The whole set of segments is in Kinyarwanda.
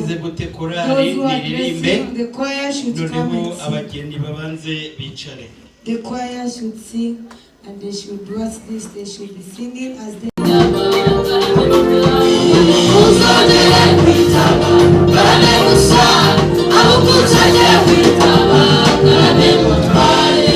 Bigenze gute? Korali Those who are niririmbe, dressing, the choir should come noneho and sing. Abageni babanze bicare. The choir should sing and they should watch this. They should be singing as they Uzongere kwitaba karame gusa abukuzanye kwitaba karame mutware.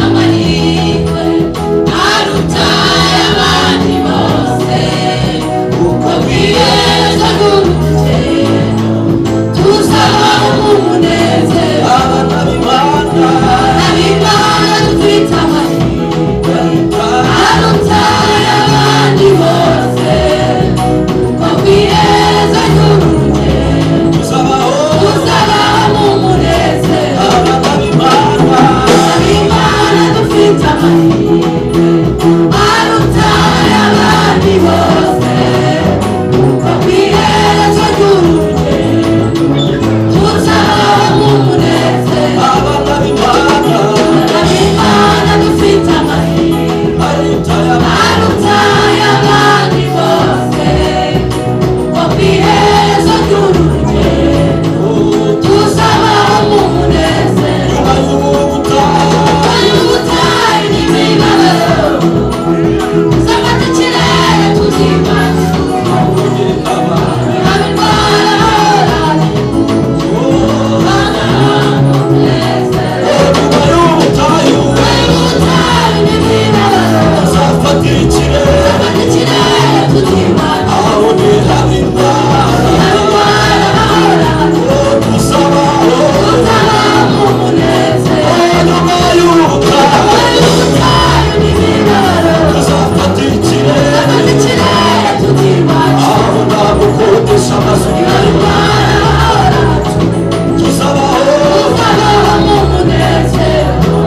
Amahirwe aruta ay'abandi bose, uko bwiyeza n'urugendo tuzabaho mu munezero. Abana b'Imana, ab'Imana dufite amahirwe aruta ay'abandi bose, uko bwiyeza n'urugendo tuzabaho, tuzabaho mu munezero. Abana b'Imana, Imana dufite amahirwe aruta ay'abandi bose, kuko ku iherezo ry'urugendo tuzabaho mu munezero. Abana b'Imana, Imana dufite amahirwe aruta aruta ay'abandi bose, kuko ku iherezo ry'urugendo tuzabaho mu munezero. Nyuma y'ubutayu, Ubutayu n'imibabaro, tuzafata ikirere tuzibana, haba, haba indwara hora, umunezero. Nyuma y'ubutayu, Ubutayu n'imibabaro, tuzafata ikirere, tuzafata ikirere tuzibana, aho ni haba indwara, haba indwara hora, tuzabaho, tuzabaho mu munezero. Nyuma y'ubutayu, Ubutayu n'imibabaro, tuzafata ikirere, tuzafata ikirere tuzibana, aho nta gukodesha amazu, haba indwara hora, tuzabaho. tuzabaho mu munezero.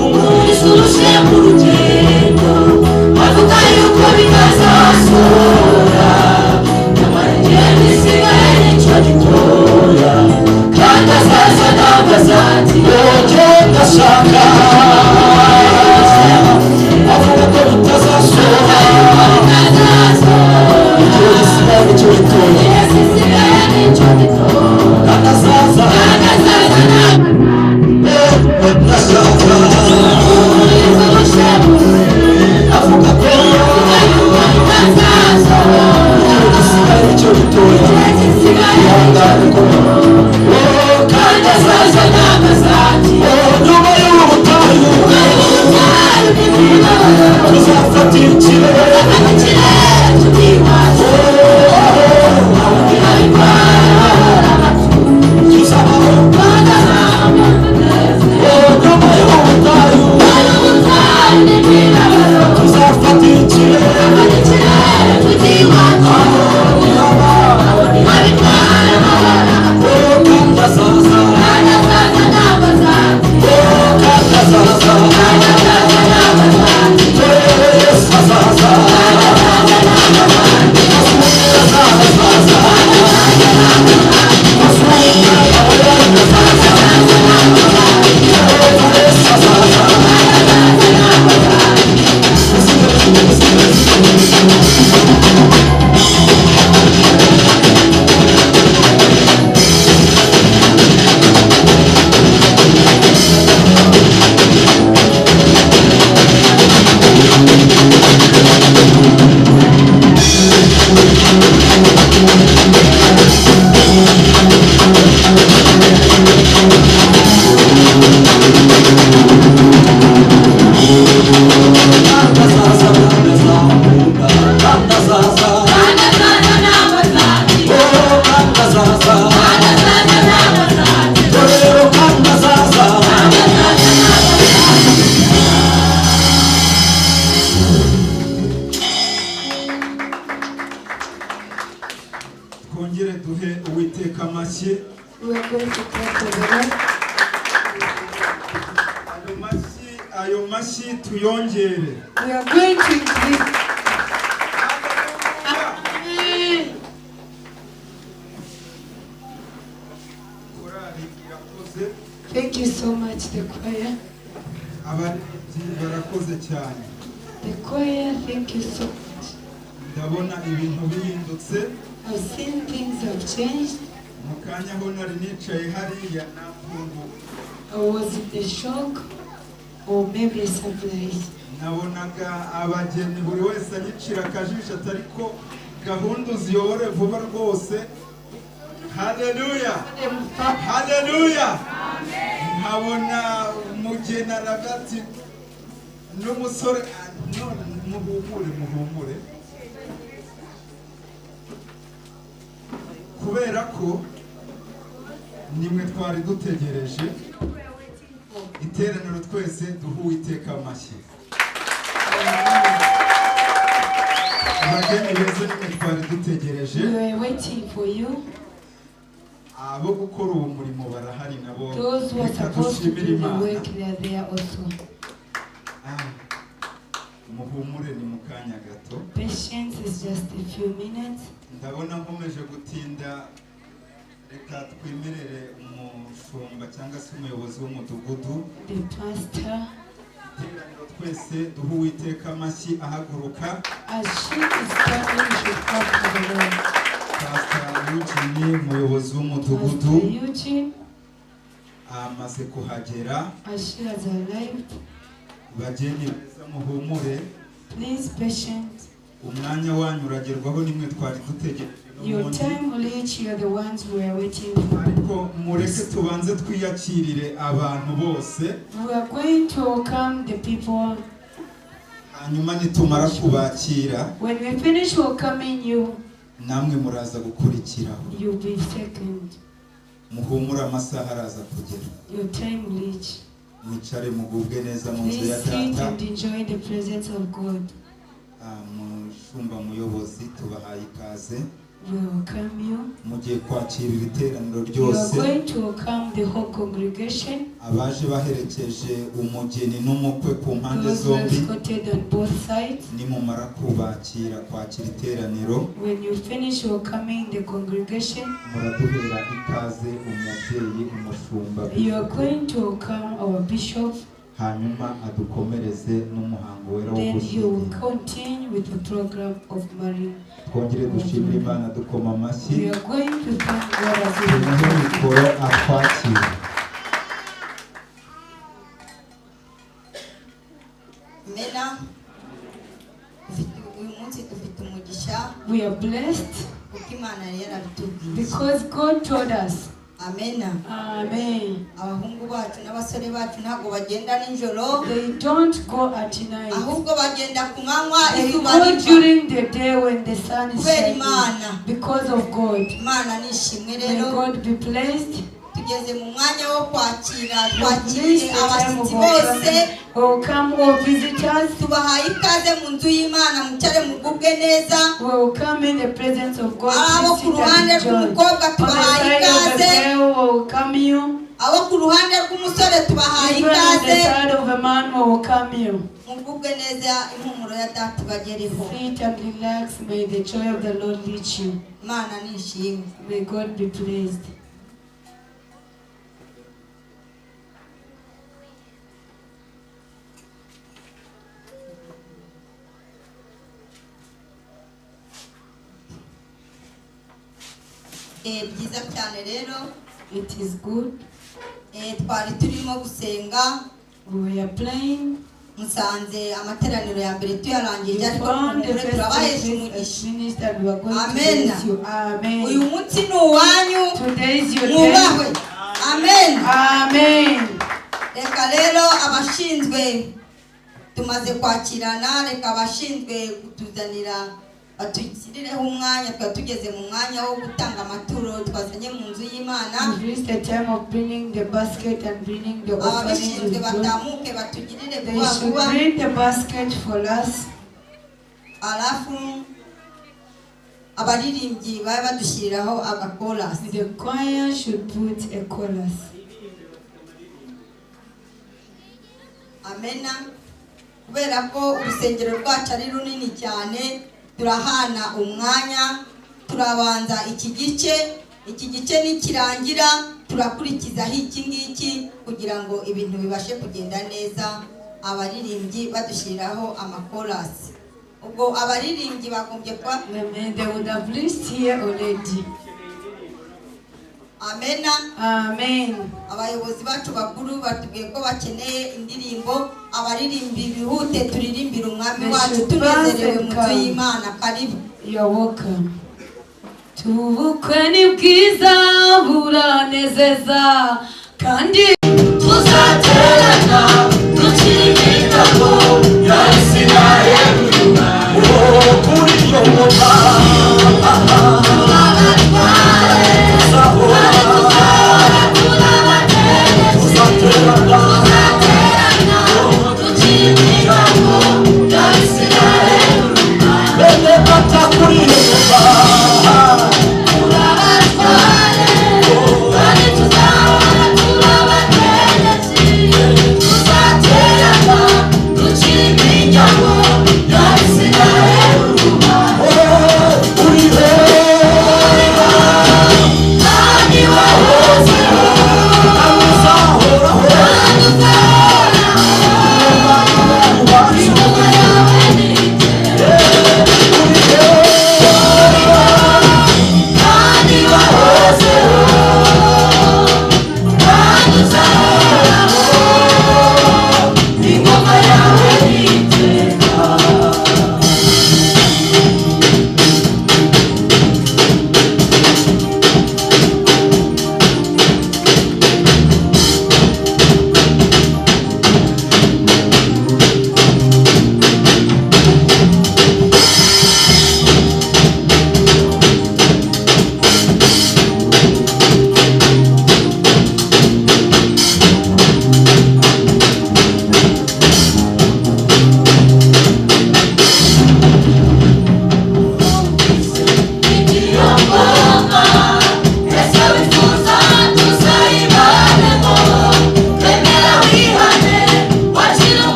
Umuntu mu rugendo avuga yuko bitazasora, nyamara igenda isigaye nicyo gitoya, kandi azaza ntabwo azatinda. Ugenda ashaka avuga ko bitazashoboka, Bitazasora, igihe gisigaye nicyo gitoya, igihe gisigaye nicyo gitoya, kandi azaza, kandi azaza ntabwo ugenda ashaka azatinda. Avuga ko Avuga yuko bitazasora, igihe gisigaye nicyo gitoya, igihe gisigaye ihangane komera, kandi azaza ntabwo azatinda. nyuma y'ubutayu, Ubutayu. Tuzafata ikirere. Tuzabaho. Oh, nyuma y'ubutayu. Tuzafata ikirere. Oh, kandi azaza. Oh, kandi azaza. Yesu azaza. Kandi azaza, kandi azaza, kandi azaza. Oh, kandi azaza. Torero, kandi azaza. Twongere duhe Uwiteka amashyi. We are going to clap for the Lord. Ayo mashyi, ayo mashyi tuyongere. We are going to increase. Amen. Korali irakoze. Thank you so much, the choir. Abaririmbyi barakoze cyane. The choir, thank you so much. Ndabona ibintu bihindutse. I've seen things have changed. Mu kanya aho nari nicaye hariya natunguwe. I was in the shock or maybe surprise. Nabonaga abageni buri wese anyicira akajisho, atari ko gahunda uziyobore vuba rwose. Haleluya, haleluya! Nkabona umugeni aravuga ati n'umusore, ah, none muhumure, muhumure, kubera ko nimwe twari dutegereje. Iteraniro twese duhe Uwiteka amashyi. Abageni beza, nimwe twari dutegereje. We were waiting for you. Abo gukora uwo murimo barahari nabo. Those who are Reka supposed to dushimire do the Imana. work, they are there also. Ah, muhumure, ni mu kanya gato. Patience is just a few minutes. Ndabona nkomeje gutinda. Reka twemerere umushumba cyangwa se umuyobozi w'umudugudu. The pastor, Iteraniro twese duhe Uwiteka amashyi ahaguruka. as she is coming, we should clap for the Lord. Pastor Eugene, umuyobozi w'umudugudu, Pastor Eugene, amaze kuhagera. as she has arrived, Bageni beza, muhumure. Please patient. Umwanya wanyu uragerwaho, nimwe twari dutegereje Your n'ubundi. time will reach. You are the ones we are waiting for. Ariko mureke tubanze twiyakirire abantu bose. We are going to welcome the people. Hanyuma nitumara kubakira, When we finish welcoming you, namwe muraza gukurikiraho. You'll be second. Muhumure, amasaha araza kugera. Your time will reach. Mwicare mugubwe neza mu nzu Please ya sit Data. and enjoy the presence of God. Ah, mushumba muyobozi, tubahaye ikaze. We welcome you. Mugiye kwakira iri teraniro You are ryose. going to welcome the whole congregation. Abaje baherekeje umugeni n'umukwe ku mpande Those who are zombi, escorted on both sides. nimumara kubakira, kwakira iteraniro, When you finish welcoming the congregation, muraduhera ikaze umubyeyi umushumba, you are going to welcome our bishop. Hanyuma adukomereze n'umuhango wera wo Then he will gushyingira. Continue with the program of marriage. Twongere dushimire Imana dukoma amashyi. We are going to thank God as we Tumuhe mikoro atwakire. Mena uyu munsi dufite umugisha We are blessed kuko Imana yari yarabitubwiye. Because God told us. Amena. Amen. Abahungu bacu n'abasore bacu ntabwo bagenda nijoro, They don't go at night. ahubwo bagenda ku manywa They izuba go riva. during the day when the sun is Kubera shining. Imana. Because of God. Imana nishimwe. May Rero God be blessed. tugeze mu mwanya wo kwakira, Please, twakiriye the time abashyitsi of bose. welcome, welcome all visitors. Tubahaye ikaze mu nzu y'Imana, mucare mugubwe neza. Welcome in the presence of God. Abo Please ku sit ruhande and enjoy. rw'umukobwa On the tubahaye side of the ikaze. girl, welcome you. Abo ku ruhande rw'umusore tubahaye Even on ikaze. the side of a man, welcome you. Mugubwe neza, impumuro ya data ibagereho. Sit and relax. May the joy of the Lord reach you. Imana nishimwe. May God be pleased. Byiza cyane rero. It is good. Twari turimo gusenga. We were praying. Musanze amateraniro ya mbere tuyarangije, You ariko found the muhumure, first turabahesha service umugisha. is finished and we are going to Amen. bless you. Amen. Uyu munsi ni uwanyu. Today is your day. Mwubahwe, amen. Amen. Reka rero abashinzwe, tumaze kwakirana, reka abashinzwe kutuzanira batushyirireho umwanya. Twari tugeze mu mwanya wo gutanga amaturo twazanye mu nzu y'Imana. We've reached the time of bringing the basket and bringing the offerings Ababishinzwe with God. batamuke batugirire They vuba should vuba. bring the basket for us. Alafu abaririmbyi babe badushyiriraho agakorasi. The choir should put a chorus. Amena. Kubera ko urusengero rwacu ari runini cyane, turahana umwanya, turabanza iki gice, iki gice nikirangira turakurikizaho iki ngiki kugira ngo ibintu bibashe kugenda neza. Abaririmbyi badushyiriraho amakorasi. Ubwo abaririmbyi bagombye kuba Amen. They would have reached here already. Amena. Amen. Abayobozi bacu bakuru batubwiye ko bakeneye indirimbo. Abaririmbi bihute, turirimbire umwami They wacu should tunezerewe mu nzu pass and y'Imana. Karibu. You're welcome. Tubukwe ni bwiza buranezeza kandi Tuzaterana dukiri imitako ya Isiraheli. Kuri iyo ngoma Abatware tuzahora, turabategereje. tuzaterana, Tuzaterana dukiri imitako ya Isiraheli. Bene data, kuri iyo ngoma Turabatware kandi tuzahora turabategereje.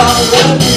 Thank you.